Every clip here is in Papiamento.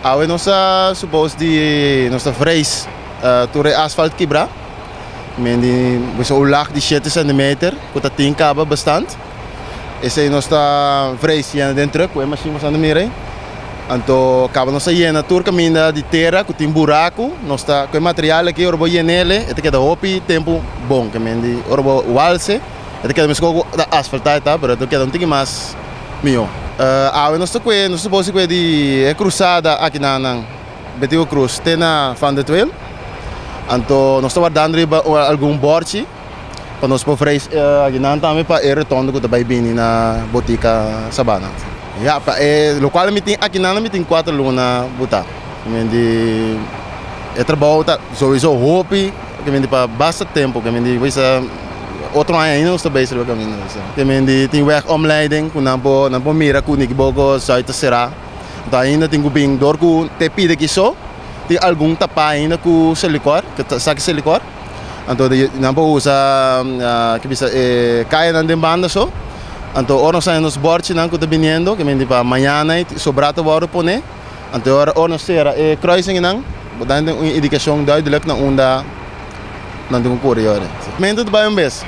Awe nos a suppose di nos ta vrees tur e asfalt kibra. Men di bisa un lag di 7 centimeter ku ta tin kaba bestand. Esei nos ta vrees yena den truck ku e machine ku mira ei. Anto kaba nos a yena tur kaminda di tera ku tin buraku. Nos ta ku e material aki ora bo yenele e ta keda hopi tempu bon. Ke men di ora bo walse e ta keda meskos ku ta asfaltá e ta pero e ta keda un tiki mas mihó. Awe nos ta kue nos ta supose kue di e krusada aki na nan Betico Cruz te na Van de Tweel. Anto nos ta wardando riba algun bòrchi pa nos por vrees akinan tambe pa e rotonde ku ta bai bini na Botica Sabana. Ya, pa e lokual mi tin akinan mi tin kuater luna butá. Mi di e trabou ta souiso hopi ke mi di pa basta tempu ke mi di bisa otro aña ainda nos ta bezig riba kaminda. Ke mi di tin weg omleiding ku nan por nan por mira ku Nikiboko Zuid ta será. Anto ainda tin ku bin dor ku te pida kiso tin algun tapá ainda ku selikor, ku ta saki selikor. Anto nan por usa ke bisa e kayanan den banda so. Anto ora nos haña nos bòrchinan ku ta biniendo ke mindi pa mañana ei sobrá ta wòrdu pone. Anto ora ora nos sera e kruisingnan bo ta tin un indikashon duidelik na unda nan tin ku kore yòrda. Mento ta bai un bes,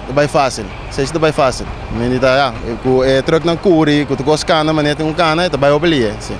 ta bai fásil, seis ta bai fásil. Mindi ta ya ku e trùknan kuri ku tur kos kana manera tin ku kana e ta bai hopi lie, si.